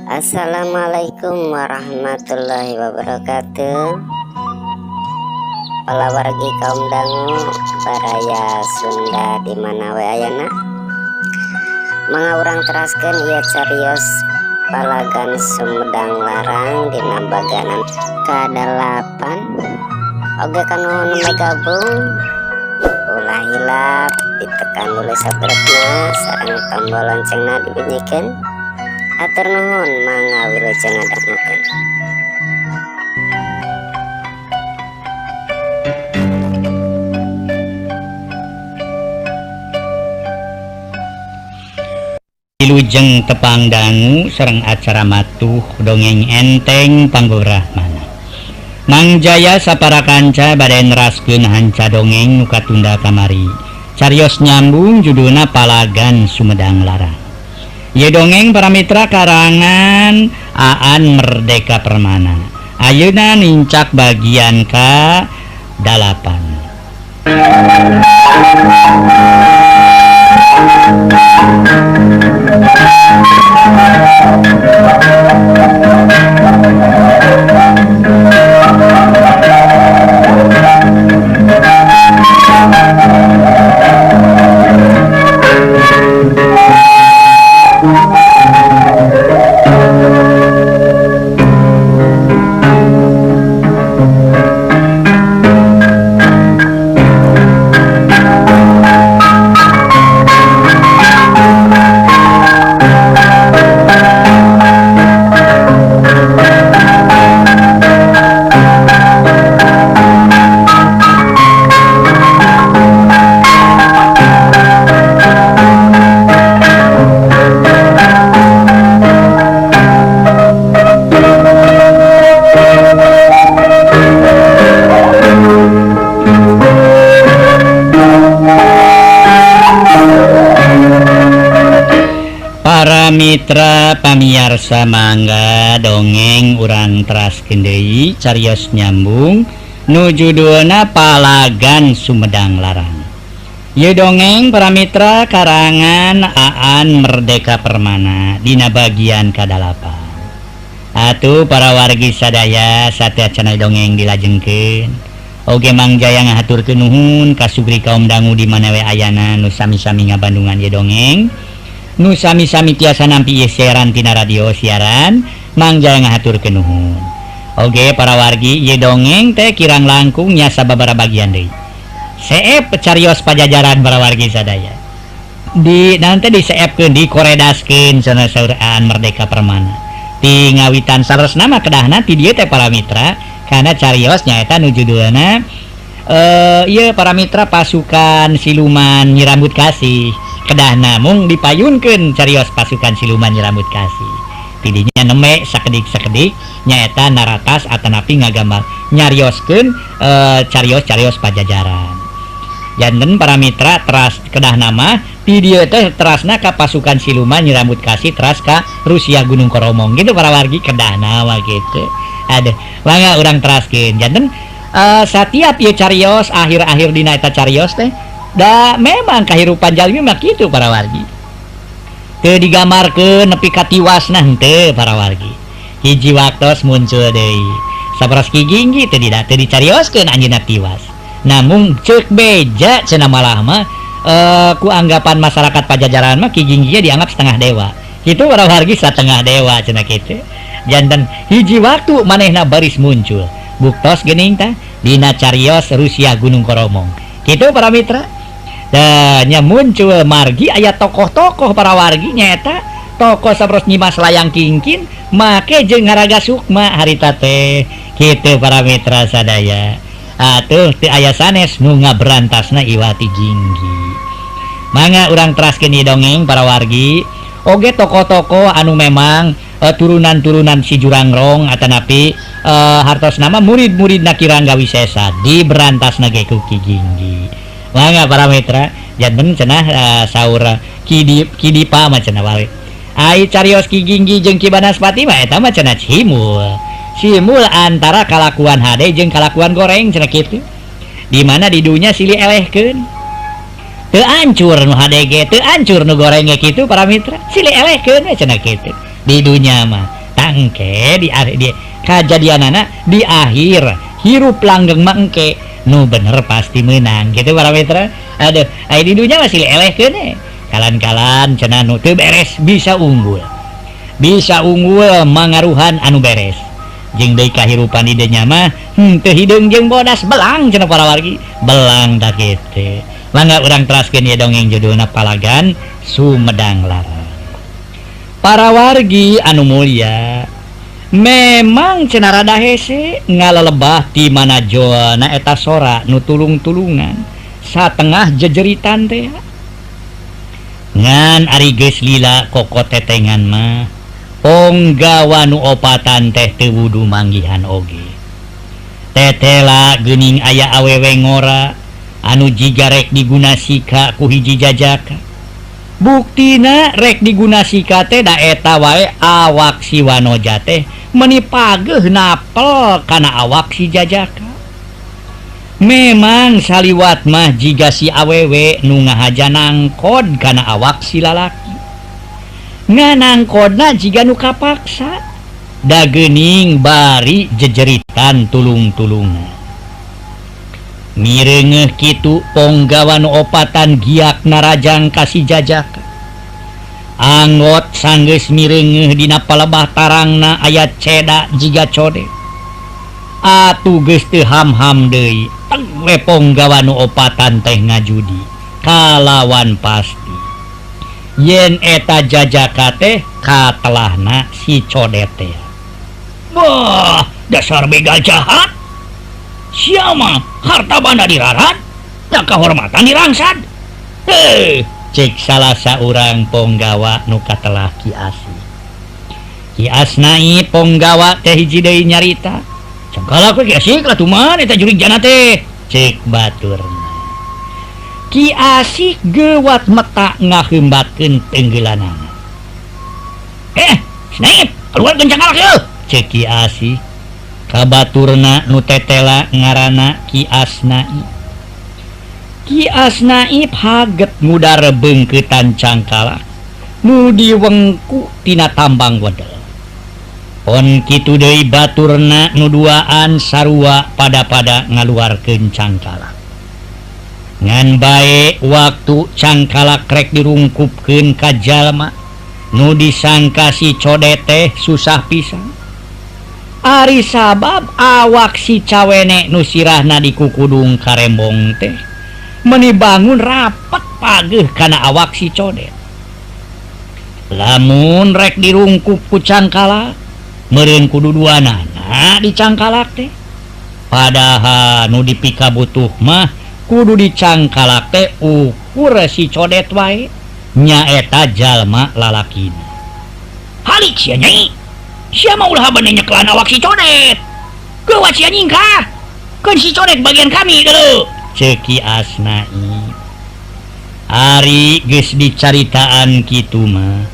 Assalamualaikum warahmatullahi wabarakatuh. Palawargi kaum dangu baraya Sunda di mana we ayana. Mangga urang teraskeun ieu carios Palagan Sumedang Larang dina baganan ka-8. Oge kanu nembe gabung ulah hilap ditekan dulu subscribe-na sareng tombol loncengna dibunyikeun. Hatur nuhun, mangga wilujeng ngadangukeun. Wilujeng tepang dangu sareng acara matuh dongeng enteng panggobrahmana. Mang Jaya sapara kanca bade neraskeun hanca dongeng nu katunda kamari. Carios nyambung judulna Palagan Sumedang Larang. Ieu dongeng para mitra karangan Aan Merdeka Permana. Ayeuna nincak bagian ka-8. Para mitra pamiarsa mangga dongeng urang teraskeun deui carios nyambung nu judulna Palagan Sumedang Larang. Ieu dongeng para mitra karangan Aan Merdeka Permana dina bagian ka-8. Atuh para wargi sadaya sateuacan dongeng dilajengkeun. Oge Mang Jaya ngahaturkeun nuhun ka sugri kaum dangu di mana we ayana nu sami-sami ngabandungan ieu dongeng. Nu sami-sami tiasa nampi ieu siaran tina radio siaran Mang Jaya ngahaturkeun nuhun. Oge para wargi ieu dongeng teh kirang langkung nya sababaraha bagian deui. Seep carios pajajaran para wargi sadaya. Di nanti diseepkeun dikoredaskeun cenah saur Aan Merdeka Permana. Ti ngawitan saleresna mah kedahna ti dieu teh para mitra kana carios nyaeta nu judulna ieu para mitra pasukan siluman Nyi Rambut Kasih. Kedah namung dipayunkeun carios pasukan siluman Nyi Rambut Kasih. Tidinya neme sakedik-sakedik nyaeta naratas atanapi ngagambar nyarioskeun carios-carios pajajaran. Janten para mitra teras kedah nama ti dieu teh terasna ka pasukan siluman Nyi Rambut Kasih teras ka Rusia Gunung Koromong gitu para wargi kedah nama gitu. Aduh, mangga urang teraskeun. Janten satiap ieu carios akhir-akhir dina eta carios teh da memang kahirupan jalmi mah kitu para wargi. Teu digambarkeun nepi ka tiwasna henteu para wargi. Hiji waktos muncul deui. Sabaras Ki Ginggi teu teu dicarioskeun anjeunna tiwas. Namung ceuk beja cenah malah mah ku anggapan masyarakat pajajaran mah Ki Ginggi dianggap setengah dewa. Kitu para wargi setengah dewa cenah kitu. Janten hiji waktu manehna baris muncul. Buktos geuning tah dina carios Rusia Gunung Koromong. Kitu para mitra. Nya muncul margi aya tokoh-tokoh para wargi nyaeta tokoh saperos Nyimas Layang Kingkin make jeung Ngaraga Sukma harita teh kitu para mitra sadaya. Atuh teu aya sanes nu ngaberantasna Iwati Ginggi. Mangga urang teraskeun ieu dongeng para wargi. Oge tokoh-tokoh anu memang turunan-turunan si Jurangrong atanapi hartos nama murid-murid Ki Rangga Wisesa diberantasna ge ku Ki Ginggi. Mangga para mitra janten cenah saur Kidipa mah cenah wae. Ai carios Ki Ginggi jeung Ki Banaspati mah eta mah cenah cimul. Simul antara kalakuan hade jeung kalakuan goreng cenah kitu. Di mana di dunya silih elehkeun. Teu ancur nu hade ge, teu ancur nu goreng ge kitu para mitra. Silih elehkeun we cenah kitu. Di dunya mah. Kajadianana engke di kajadianana di akhir hirup langgeng mah engke nu bener pasti menang gitu para mitra. Aduh, ai di dunya masih elehkeun kalan-kalan cenah nu teu beres bisa unggul. Bisa unggul mangaruhan anu beres. Jeung deui kahirupan di dinya mah teu hideung jeung bodas belang cenah para wargi. Belang tak kitu. Mangga urang teraskeun ieu dongeng judulna Palagan Sumedang Larang. Para wargi anu mulia, memang cenah rada hese ngalelebah di mana joana eta sora nu tulung-tulungan satengah jejeritan teh. Ngan ari geus lila koko tetengan mah ponggawa nu opatan teh teu wudu manggihan oge. Tetela geuning aya awewe ngora anu jiga rek diguna sika ku hiji jajaka. Buktina rek diguna sika teh da eta wae awak si Wanoja teh meuni pageuh napel kana awak si jajaka. Memang saliwat mah jiga si awewe nu ngahaja nangkod kana awak si lalaki. Nganangkodna jiga nu kapaksa. Da geuning bari jejeritan tulung-tulungan. Mireungeuh kitu ponggawa nu opatan giak narajang ka si jajaka. Anggot sanggeus mireungeuh dina palebah tarangna aya ceda jiga code. Atuh geus teu ham-ham deui, teg we ponggawa nu opatan teh ngajudi kalawan pasti. Yen eta jajaka teh katelahna si codet teh. Wah, dasar begal jahat. Siapa harta banda dirarat, tak kehormatan dirangsad. Heh, cek salah saurang ponggawa nu katelah Ki Asih. Ki Asnai ponggawa teh hiji deui nyarita. Cengkalak we Ki Asih lah tuman eta jurig jana teh. Cek baturna. Ki Asih gewat meta ngaheumbatkeun tenggelanana. Snaip, keluarkeun cengkalak yeuh. Cek Ki Asih. Kabaturna nu tetela ngaranna Ki Asnai. Ki Asnai haget ngudar beungkeutan cangkalak nu diwengku tina tambang wedel. Pon kitu deui baturna nu duaan sarua pada-pada ngaluarkeun cangkalak. Ngan bae waktu cangkalak rek dirungkupkeun ka jalma nu disangka si codet teh susah pisan. Ari sabab awak si cawene nu sirahna dikukudung karembong teh meuni bangun rapet pageuh kana awak si codet. Lamun rek dirungkup ku cangkalak meureun kudu duanana dicangkalak teh. Padahal nu dipikabutuh mah kudu dicangkalak teh ukur si codet wae nyaeta jalma lalakina. Halik sia nyai. Sia mah ulah bener nyekelan awak si codet. Geuwat sia nyingkah. Keun si codet bagian kami dulu. Ceuk Ki Asnai. Ari geus dicaritaan kitu mah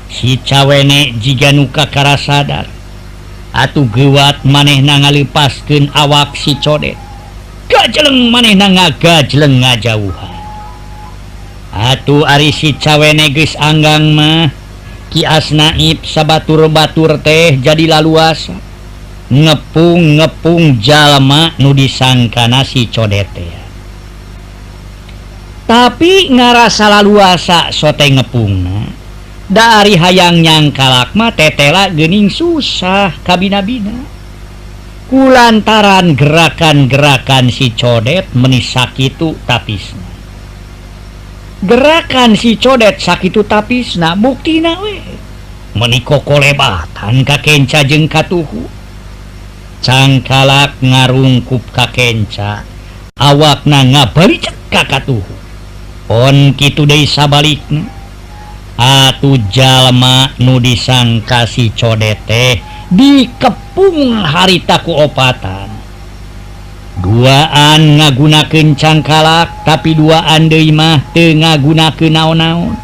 si cawene jiga nu kakara sadar. Atuh geuwat manehna ngaleupaskeun awak si codet. Gajeleng manehna ngagajleng ngajauhan. Atuh ari si cawene geus anggang mah Ki Asnaib sabatur-batur teh jadi laluasa ngepung-ngepung jalma nu disangkana si codet teh. Tapi ngarasa laluasa sote ngepungna da ari hayang nyangkalak mah tetela geuning susah kabina-bina. Kulantaran gerakan-gerakan si codet meuni sakitu tapisna. Gerakan si codet sakitu tapisna buktina we meuni kokolebatan ka kenca jeung katuhu. Cangkalak ngarungkup ka kenca, awakna ngabalicek ka katuhu. Pon kitu deui sabalikna. Atuh jalma nu disangka si codet teh dikepung harita ku opatan. Duaan ngagunakeun cangkalak tapi duaan deui mah teu ngagunakeun naon-naon.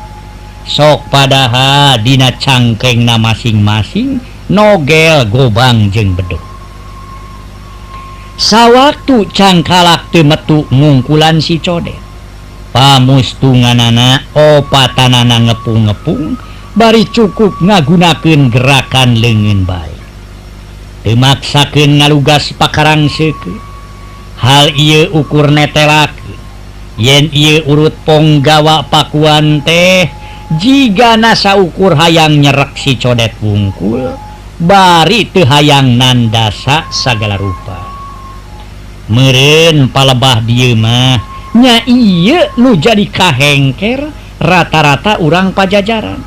Sok padahal dina cangkengna masing-masing nogel gobang jeung bedog. Sawaktu cangkalak teu metu ngungkulan si codet. Pamustunganana opatanana ngepung-ngepung Bari cukup ngagunakeun gerakan leungeun bae. Teu maksakeun ngalugas pakarang seukeut. Hal ieu ukur netelakeun yen ieu urut ponggawa Pakuan teh jigana saukur hayang nyerek si Codet wungkul bari teu hayang nandasa sagala rupa. Meureun palebah dieu mah nya ieu nu jadi kahengker rata-rata urang Pajajaran.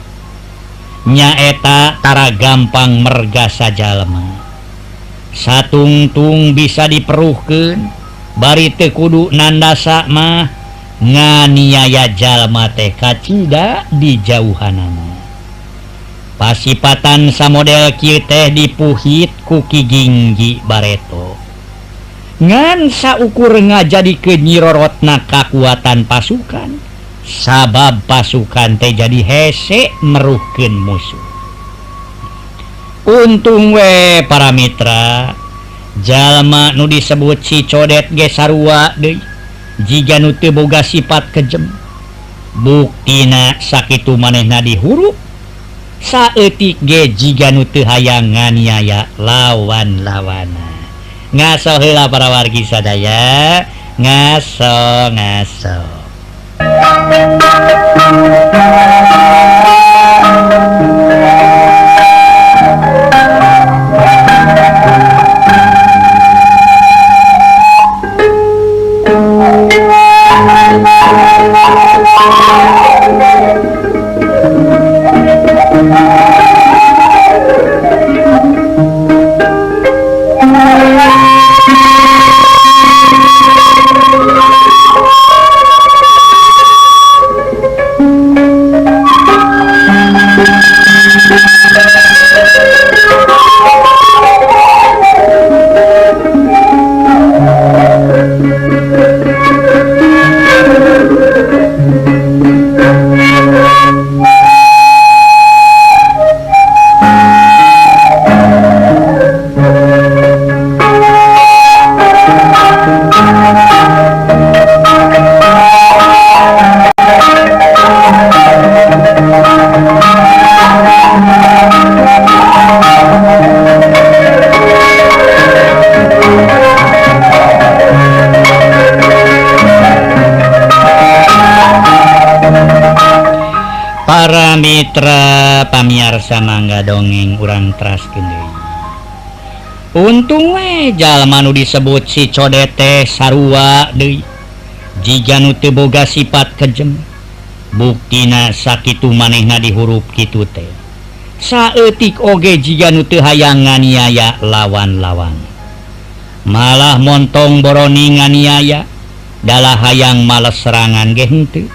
Nyaeta tara gampang merga sajalma. Satungtung bisa diperuhkeun bari teu kudu nandasa mah nganiaya jalma teh kacida dijauhanana. Pasipatan samodel kieu teh dipuhit ku Ki Ginggi bareto. Ngan saukur ngajadikeun nyirorotna kakuatan pasukan, sabab pasukan teh jadi hese meruhkeun musuh. Untung we para mitra, jalma nu disebut si Codet ge sarua deui, jiga nu teu boga sifat kejem. Buktina sakitu manehna dihurup, saeutik ge jiga nu teu hayang nganiaya lawan-lawana. Ngaso heula para wargi sadaya, ngaso ngaso. Para mitra pamiarsa mangga dongeng urang teraskeun deui. Untung we jalma nu disebut si Codet teh sarua deui, jiga nu teu boga sifat kejem. Buktina sakitu manehna dihurup kitu teh. Saeutik oge jiga nu teu hayang nganiaya lawan-lawan. Malah montong boroni nganiaya, dalah hayang males serangan ge henteu.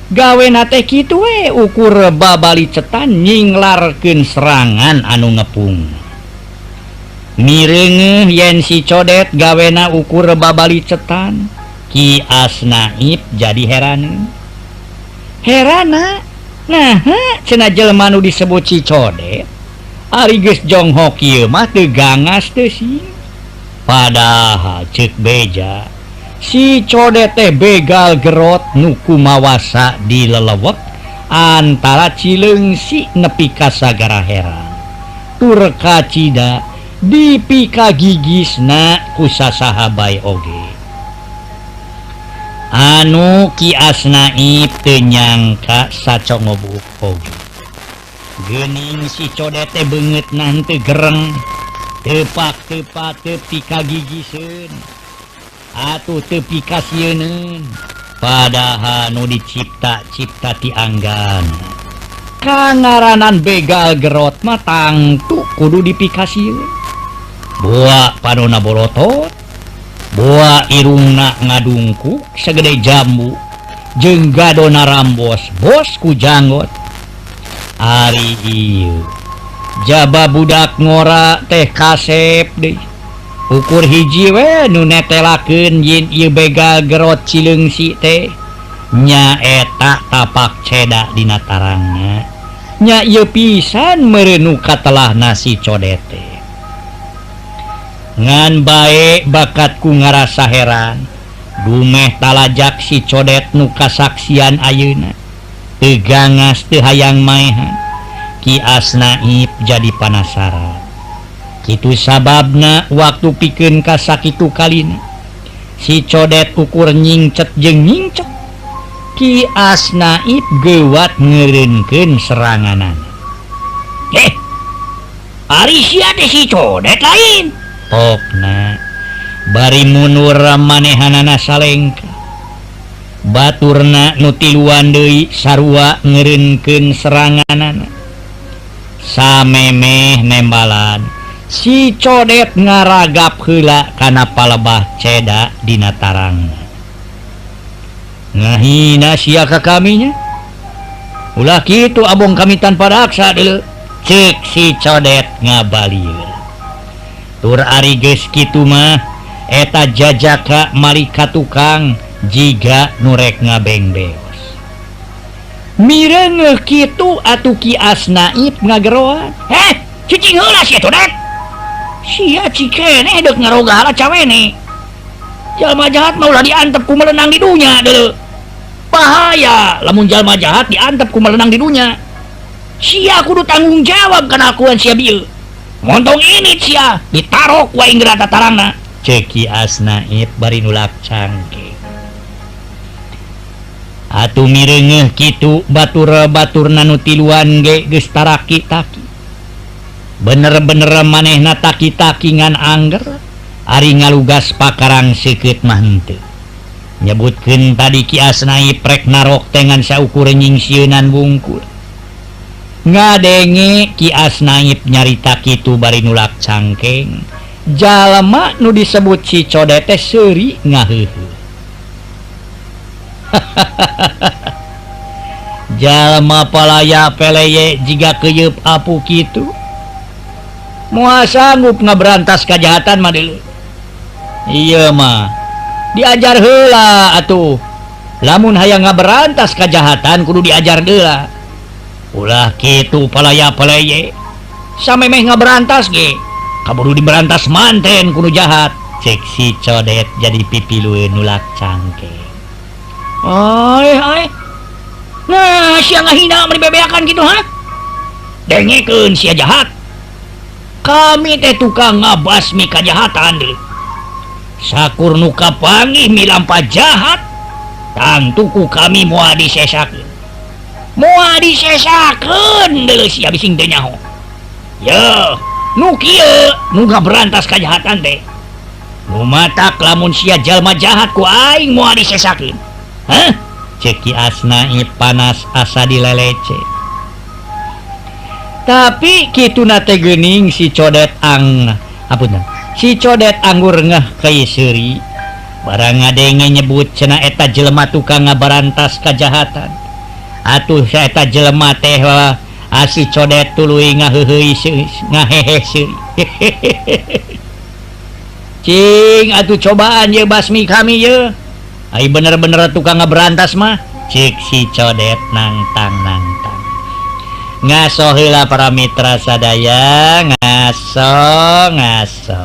Gawena teh kitu we ukur babalicetan nyinglarkeun serangan anu ngepung. Mireungeuh yen si Codet gawena ukur babalicetan, Ki Asnaib jadi heraneun. Herana, nah cenah jelema nu disebut si Codet, ari geus jonghok ieu mah teu gangas teu sing. Padahal ceuk beja, si Codet teh begal gerot nu kumawasa di lelewek antara Cileungsi nepi ka Sagara Herang. Tur kacida dipika gigisna ku sasaha bae oge. Anu Ki Asnaib teu nyangka sacongobuk oge. Geuning si Codet teh beungeutna henteu gereng, tepak-tepak teu pika gigiseun. Atuh teu pikasieun, padahal nu dicipta-cipta ti anggan. Kangaranan begal gerot mah tangtu kudu dipikasieun. Boa panona bolotot, boa irungna ngadungkuk segede jambu, jeung gadona rambos bos ku janggot. Ari ieu jaba budak ngora teh kasep deui. Ukur hiji we nu netelakeun yen ieu begal gerot Cileungsi teh nyaeta tapak ceda dina tarangna. Nya ieu pisan meureun nu katelahna si Codet teh. Ngan bae bakatku ngarasa heran, dumeh talajak si Codet nu kasaksian ayeuna. Teu gangas teu hayang maehan. Ki Asnaib jadi panasaran. Kitu sababna waktu pikeun ka sakitu kalina si Codet ukur nyingcet jeung nyingcet Ki Asnaib geuwat ngeureunkeun seranganana. Ari sia teh si Codet lain. Pokna bari mundur manehanana salengka. Baturna nu tiluan deui sarua ngeureunkeun seranganana. Samemeh nembalan si Codet ngaragap heula kana palebah ceda dina tarangna. Ngahina sia ka kaminya. Ulah kitu abong kami tanpa daksa deuleu. Cek si Codet ngabalieur. Tur ari geus kitu mah eta jajaka malika tukang jiga nu rek ngabengbeos. Mireungeuh kitu atuh Ki Asnaib ngageroan. Heh, cicing heula sia Codet. Sia cikeneh deuk ngaroga cawene. Jalma jahat mah ulah diantep ku melenang di dunya deuleu. Bahaya lamun jalma jahat diantep ku melenang di dunya. Sia kudu tanggung jawab kana akuan sia bieu. Montong ini sia ditarok ku aing geura tatarangna. Ceuk Ki Asnaib bari nulak cangkeng. Atuh mireungeuh kitu batur-baturna nu tiluan ge geus taraki-taki. Bener-bener manehna taki-taki ngan angger ari ngalugas pakarang seukeut mah henteu. Nyebutkeun tadi Ki Asnaib rek narok teh ngan saukur nyingsieunan wungkul. Ngadenge Ki Asnaib nyarita kitu bari nulak cangkeng. Jalma nu disebut si Codet teh seuri ngaheuheuh. Jalma palaya peleye jiga keuyeub apu kitu. Moal sanggup ngaberantas kajahatan mah deuleu. Ieu mah diajar heula atuh. Lamun hayang ngaberantas kajahatan kudu diajar heula. Ulah kitu palaya peleye. Samemeh ngaberantas ge kaburu diberantas manten kudu jahat. Cek si Codet jadi pipilueun nulak cangkeng. Ai ai. Nah, sia ngahina meni bebeakan kitu ha? Dengekeun sia jahat. Kami teh tukang ngabasmi kajahatan deuleu. Sakur nu kapanggih milampa jahat, tangtu ku kami moal disesakeun. Moal disesakeun deuleu sia bising teu nyaho. Yeuh, nu kieu nu ngaberantas kajahatan teh. Nu matak lamun sia jalma jahat ku aing moal disesakeun. Hah? Cek Ki Asnaib panas asa dilelece. Tapi kituna teh geuning si Codet ang apunten. Si Codet anggur ngeh kai seuri. Barang ngadenge nyebut cenah eta jelema tukang ngabarantas kajahatan. Atuh eta jelema teh si Codet tuluy ngaheuheuy ngahehe seuri. Cing atuh cobaan ye basmi kami ye. Ai bener-bener tukang ngaberantas mah. Cik si Codet nangtang-nangtang. Ngaso heula para mitra sadaya, ngaso ngaso.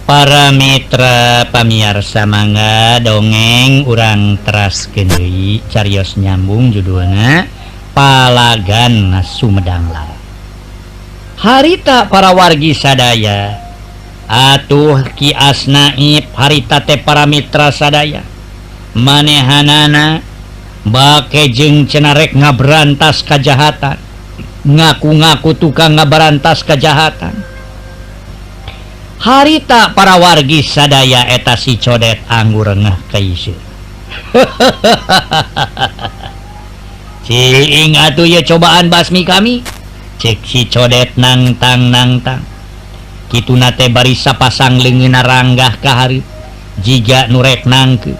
Para mitra pamiarsa mangga dongeng urang teraskeun deui carios nyambung judulna Palagan Sumedang Larang. Harita para wargi sadaya atuh Ki Asnaib harita teh para mitra sadaya manehanana bake jeung cenah rek ngaberantas kajahatan, ngaku-ngaku tukang ngaberantas kajahatan. Harita para wargi sadaya eta si Codet anggur ngeh kaiseu. Ciing atuh ye cobaan basmi kami. Cek si Codet nangtang nangtang. Kituna teh bari sapasang leungeunna ranggah ka hareup jiga nu rek nangkeut.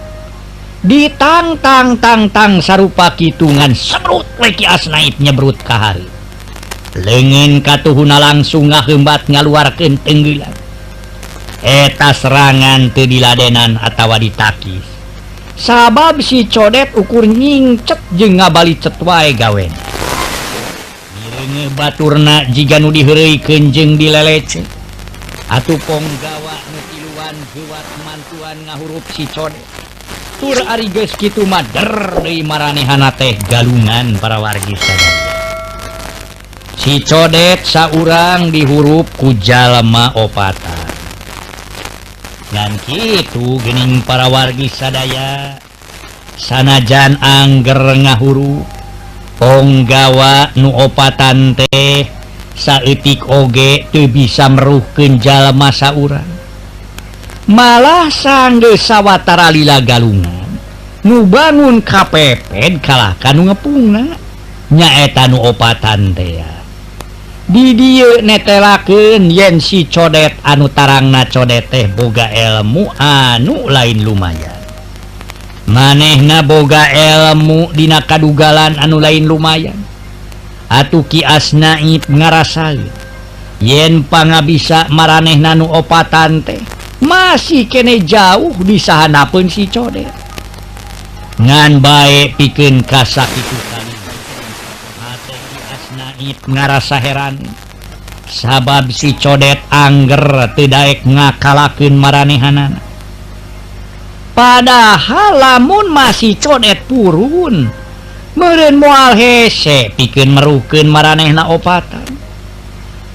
Ditang tang tang tang sarupa kitungan sebrut we Ki Asnaib nyebrut ka hareup. Leungeun katuhuna langsung ngaheumbat ngaluarkeun tenggelan. Eta serangan teu diladenan atawa ditakis. Sabab si Codet ukur nyingcet jeung ngabalicet wae gawen. Mireungeuh baturna jiga nu diheureuykeun jeung dilelece. Atuh ponggawa nu tiluan geuwat mantuan ngahurup si Codet. Tur ari geus kitu mah der deui maranehana teh galungan para wargi sadaya. Si Codet saurang dihurup ku jalma opatan. Ngan kitu geuning para wargi sadaya sanajan angger ngahuru ponggawa nu opatan teh saeutik oge teu bisa meruhkeun jalma saurang. Malah sanggeus sawatara lila galungan nu bangun kapeped kalah ka nu ngepungna nyaeta nu opatan teh. Di dieu netelakeun yen si Codet anu tarangna Codet teh boga ilmu anu lain lumayan. Manehna boga ilmu dina kadugalan anu lain lumayan. Atuh Ki Asnaib ngarasaeun yen pangabisa maranehna nu opatan teh masih kene jauh disahanapeun si Codet. Ngan bae pikeun kasakitu kali. Ngarasa heran sabab si Codet angger teu daek ngakalakeun maranehanana. Padahal lamun masih Codet purun meureun moal hese pikeun meruhkeun maranehna opatan.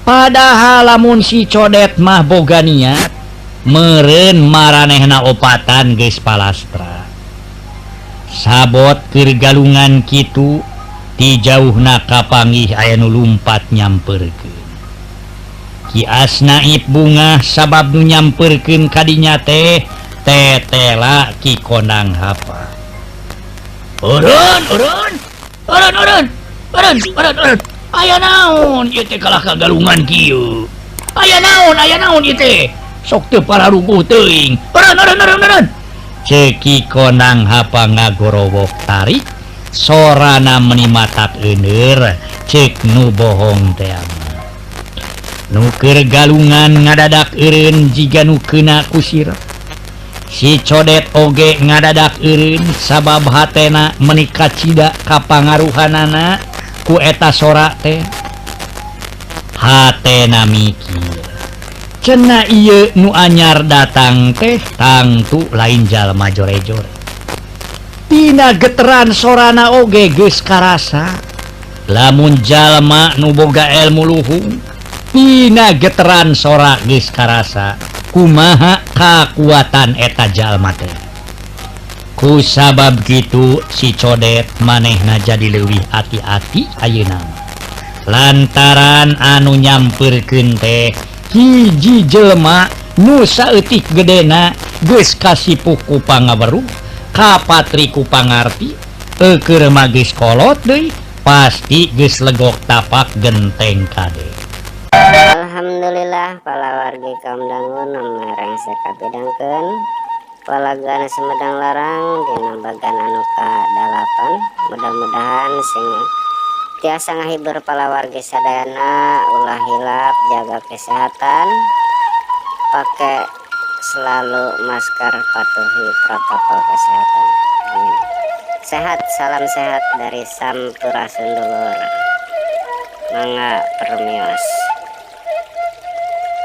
Padahal lamun si Codet mah boga niat meureun maranehna opatan geus palastra. Sabot keur galungan kitu ti jauhna kapanggih aya nu lumpat nyamperkeun. Ki Asnaib bungah sabab nu nyamperkeun kadinya teh tetela Ki Konang Hapa. Urun urun urun urun urun urun urun. Aya naon ieu teh kalah ka galungan kieu. Aya naon ieu teh. Sok teu pararuguh teuing. Urun urun urun urun. Ceuk Ki Konang Hapa ngagorowok tarik. Sorana meni matak euneur cek nu bohong teh. Nu keur galungan ngadadak eureun jiga nu keuna kusir. Si Codet oge ngadadak eureun sabab hatena meni kacida kapangaruhanana ku eta sora teh. Hatena mikir cenah ieu nu anyar datang teh tangtu lain jalma jore-jore. Tina geteran sorana oge geus karasa lamun jalma nu boga ilmu luhung. Tina geteran sora geus karasa kumaha kakuatan eta jalma teh. Ku sabab kitu si Codet manehna jadi leuwih hati-hati ayeuna. Lantaran anu nyamperkeun teh hiji jelema nu saeutik gedena geus kasipuh ku pangaweruh kapatri ku pangarti keur mah geus kolot deui pasti geus legok tapak genteng kade. Alhamdulillah palawargi kaum dangun merengse kapidangkeun Palagan Sumedang Larang dina bagan anu ka-8. Mudah-mudahan sing tiasa ngahibur palawargi sadayana, ulah hilap jaga kesehatan, pakai selalu masker, patuhi protokol kesehatan. Amin. Sehat, salam sehat dari Sampurasun dulur. Mangga permios.